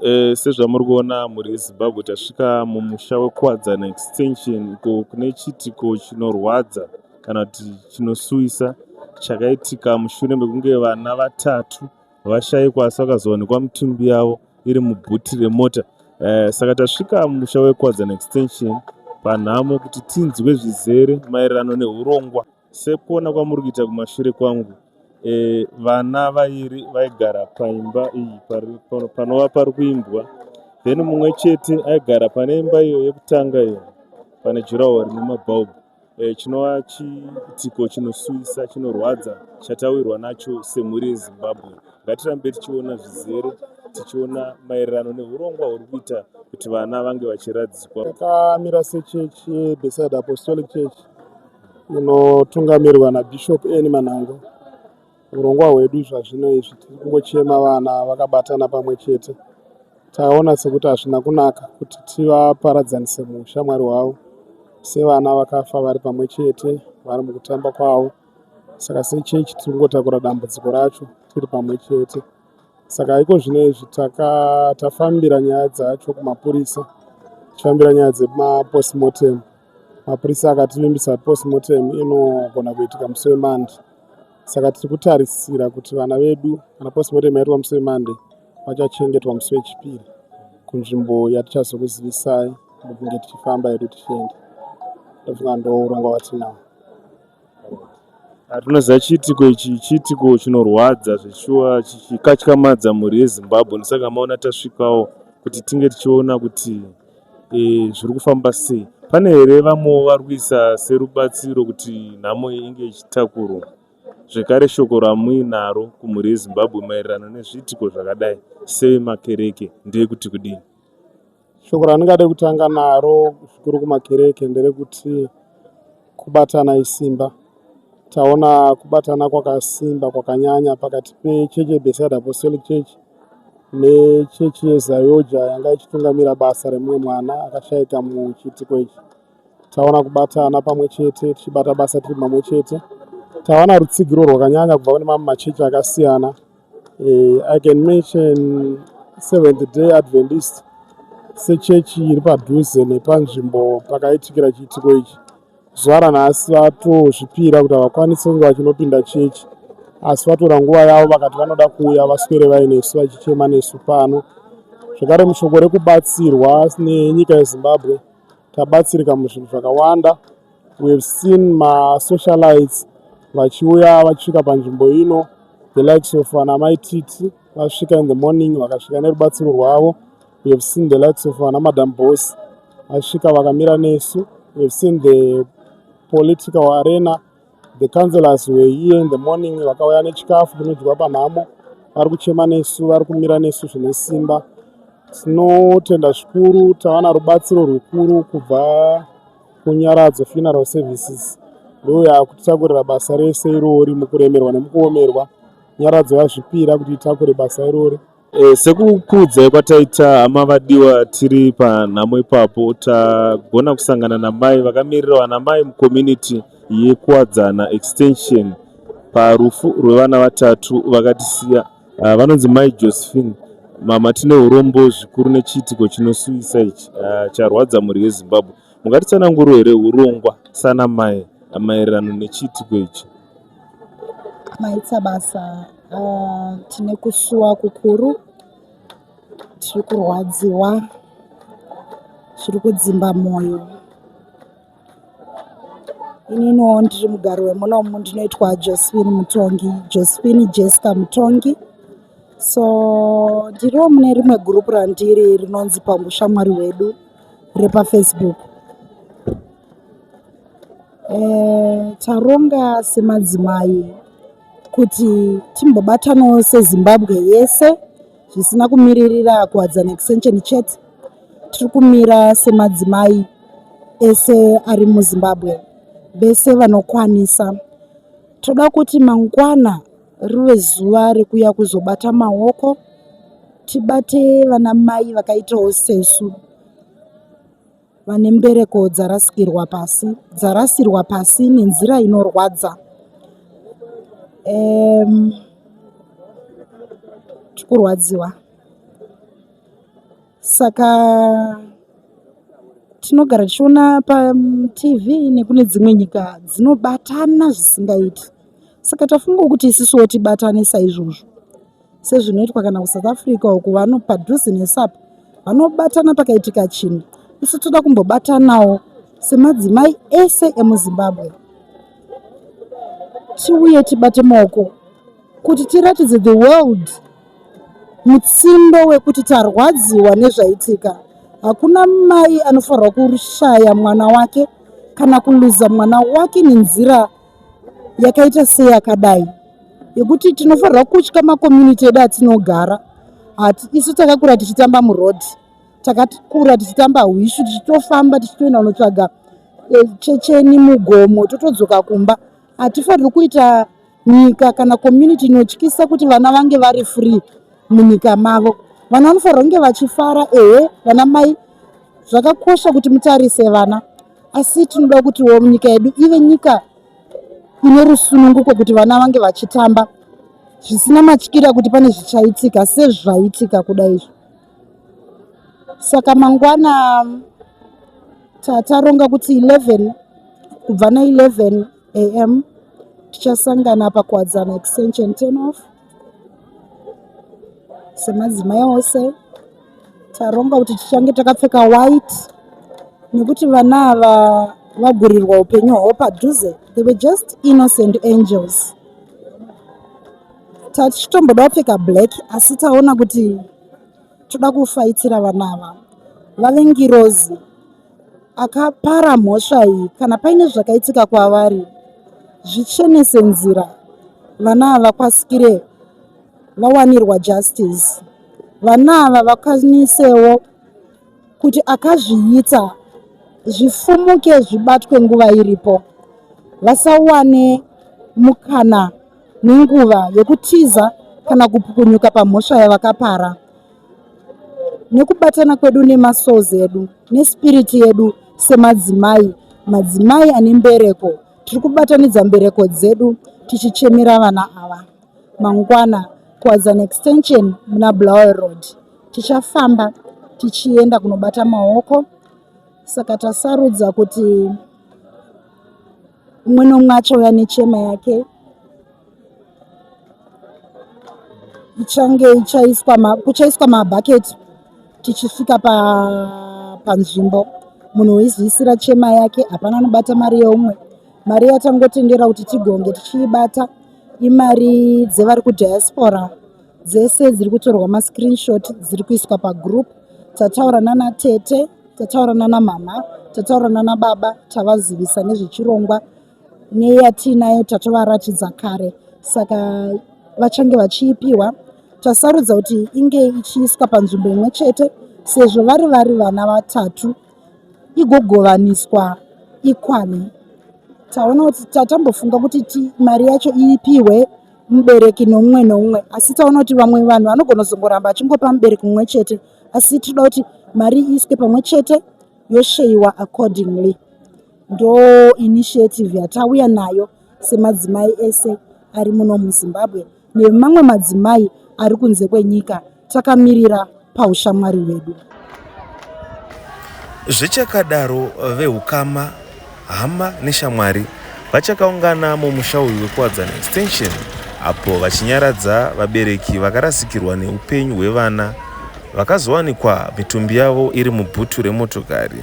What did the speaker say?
E, sezvamuri kuona mhuri yeZimbabwe, tasvika mumusha weKuwadzana Extension uko kune chiitiko chinorwadza kana kuti chinosuwisa chakaitika mushure mekunge vana vatatu vashaikwa asi vakazowanikwa mitumbi yavo iri mubhuti remota. E, saka tasvika mumusha weKuwadzana Extension panhamo kuti tinzwe zvizere maererano neurongwa. Sekuona kwamuri kuita kumashure kwangu, e, vana vairi vaigara paimba iyi panova pari kuimbwa, then mumwe chete aigara pane imba iyo yekutanga iyo pane juraho rine mabhaubhu. E, chinova chiitiko chinosuwisa chinorwadza chatawirwa nacho semhuri yeZimbabwe. Ngatirambe tichiona zvizere, tichiona maererano neurongwa huri kuita kuti vana vange vachiradzikwa. Takamira sechechi yeBeside Apostolic Church inotungamirwa naBishop Eni Manhango. Urongwa hwedu zvazvino izvi tiri kungochema vana vakabatana pamwe chete. Taona sekuti hazvina kunaka kuti tivaparadzanise muushamwari hwavo sevana vakafa vari pamwe chete vari mukutamba kwavo. Saka sechechi tiri kungotakura dambudziko racho tiri pamwe chete. Saka iko zvino izvi tafambira nyaya dzacho kumapurisa, tichifambira nyaya dzemapostmortem. Mapurisa akativimbisa kuti postmortem inogona kuitika musi weMonday. Saka tiri kutarisira kuti vana vedu kana postmortem yaitwa musi weMonday vachachengetwa musi weChipiri kunzvimbo yatichazokuzivisai mukunge tichifamba hedu tichienda. Ndofunga ndourongwa hwatinahwo. Tinoziva chiitiko ichi chiitiko chinorwadza zveshuwa, chichikatyamadza mhuri yeZimbabwe. Ndosaka maona tasvikawo kuti tinge tichiona kuti e, zviri kufamba sei. Pane here vamwewo vari kuisa serubatsiro kuti nhamo iyi inge ichitakurwa? Zvekare shoko ramuinaro kumhuri yeZimbabwe maererano nezviitiko zvakadai sevemakereke ndeyekuti kudini? Shoko randingade kutanga naro zvikuru kumakereke nderekuti kubatana isimba. Taona kubatana kwakasimba kwakanyanya pakati pechechi yeBeside Apostolic Church nechechi yeZayoja yanga ichitungamira basa remumwe mwana akashaika muchiitiko ichi. Taona kubatana pamwe chete tichibata basa tiri pamwe chete. Taona rutsigiro rwakanyanya kubva kune mamwe machechi akasiyana. I can mention Seventh Day Adventist sechechi iri padhuze nepanzvimbo pakaitikira chiitiko ichi. Zuva ranhasi vatozvipira kuti havakwanisi kunge vachinopinda chechi, asi vatora nguva yavo vakati vanoda kuuya vaswere vainesu vachichema nesu pano. Zvakare mushoko rekubatsirwa nenyika yeZimbabwe, tabatsirika muzvinhu zvakawanda. We have seen masocialites vachiuya vachisvika panzvimbo ino, the likes of vana Mai Titi vasvika in the morning vakasvika nerubatsiro rwavo. We have seen the likes of vana Madam Boss vasvika vakamira nesu. We have seen the political arena, the councillors were here in the morning vakauya nechikafu kunodyiwa panhamo, vari kuchema nesu, vari kumira nesu zvine simba. Tinotenda zvikuru, tawana rubatsiro rukuru kubva kuNyaradzo Funeral Services, ndo yakutitakurira basa rese irori mukuremerwa nemukuomerwa. Nyaradzo yazvipira kuti itakure basa irori. E, sekukuudzai kwataita hama vadiwa, tiri panhamo ipapo tagona kusangana namai vakamirira vanamai mucommunity yeKuwadzana Extension parufu rwevana vatatu vakatisiya. Uh, vanonzi Mai Josephine. Mama, tine urombo zvikuru nechiitiko chinosuwisa ichi charwadza mhuri yeZimbabwe. Mungatitsananguro here urongwa sana mai maererano nechiitiko ichi? Maita basa. Tine kusuwa kukuru, tiri kurwadziwa, zviri kudzimba mwoyo. Ininiwo ndiri mugari wemunomu, ndinoitwa Josephine Mutongi, Josephine Jessica Mutongi. So ndiriwo mune rimwe gurupu randiri rinonzi Pamushamwari Hwedu repaFacebook. E, taronga semadzimai kuti timbobatanawo seZimbabwe yese zvisina kumiririra Kuwadzana Extension chete. Tiri kumira semadzimai ese ari muZimbabwe, vese vanokwanisa. Toda kuti mangwana rive zuva rekuuya kuzobata maoko, tibate vana mai vakaitawo sesu vane mbereko dzarasikirwa pasi, dzarasirwa pasi nenzira inorwadza. Tiri kurwadziwa. Saka tinogara tichiona paTV nekune dzimwe nyika dzinobatana zvisingaiti. Saka tafungawo kuti isusuwo tibatane saizvozvo sezvinoitwa kana kuSouth Africa uko vano padhuze nesu apa vanobatana pakaitika chinhu. Isu toda kumbobatanawo semadzimai ese emuZimbabwe tiuye tibate maoko kuti tiratidze the world mutsindo wekuti tarwadziwa nezvaitika. Hakuna mai anofanirwa kushaya mwana wake kana kuluza mwana wake nenzira yakaita seyakadai yekuti tinofanirwa kutya makomuniti edu atinogara. Hati isu takakura tichitamba muroad, takakura tichitamba hwishu, tichitofamba tichitoenda kunotsvaga eh, checheni mugomo totodzoka kumba. Hatifanirwi kuita nyika kana community inotyisa kuti vana vange vari free munyika mavo. Vana vanofanirwa kunge vachifara. Ehe, vana mai zvakakosha kuti mutarise vana, asi tinoda kutiwo nyika yedu ive nyika ine rusununguko kuti vana vange vachitamba zvisina matyira kuti pane zvichaitika sezvaitika kuda izvi. Saka mangwana tataronga kuti 11 kubva na11 am tichasangana paKuwadzana Extension turn off semadzimai ose. Taronga kuti tichange takapfeka white nekuti vana ava vagurirwa upenyu hwavo padhuze. They were just innocent angels. Tatichitomboda kupfeka black asi taona kuti toda kufaitira vana ava vave ngirozi. Akapara mhosva iyi kana paine zvakaitika kwavari zvichenese nzira vana ava vakwasikire vawanirwa justice. Vana ava vakwanisewo kuti akazviita zvifumuke zvibatwe nguva iripo, vasawane mukana nenguva yekutiza kana kupukunyuka pamhosva yavakapara. Nekubatana kwedu nemasouls edu nespirit yedu semadzimai, madzimai ane mbereko, tiri kubatanidza mbereko dzedu tichichemera vana ava. Mangwana Kuwadzana Extension muna Bulawayo Road tichafamba tichienda kunobata maoko. Saka tasarudza kuti umwe neumwe achauya nechema yake ichange ichaiswa kuchaiswa mabhaketi tichisvika panzvimbo munhu weizviisira chema yake hapana anobata mari yeumwe mari yatangotendera kuti tigonge tichiibata imari dzevari kudiaspora dzese dziri kutorwa mascreenshot dziri kuiswa pagroup tataura nana tete tataura nana mama tataura nana baba tavazivisa nezvechirongwa neyatiinayo tatovaratidza kare saka vachange vachiipiwa tasarudza kuti inge ichiiswa panzvimbo imwe chete sezvo vari vari vana vatatu igogovaniswa ikwane taona kuti tatambofunga kuti mari yacho ipiwe mubereki neumwe neumwe asi taona kuti vamwe vanhu vanogona kuzongoramba achingopa mubereki mumwe chete asi tinoda kuti mari iiswe pamwe chete yosheyiwa accordingly ndo initiative yatauya nayo semadzimai ese ari muno muZimbabwe nemamwe madzimai ari kunze kwenyika takamirira paushamwari hwedu. Zvichakadaro, vehukama, hama neshamwari vachakaungana mumusha uyu weKuwadzana Extension apo vachinyaradza vabereki vakarasikirwa neupenyu hwevana vakazowanikwa mitumbi yavo iri mubhutu remotokari.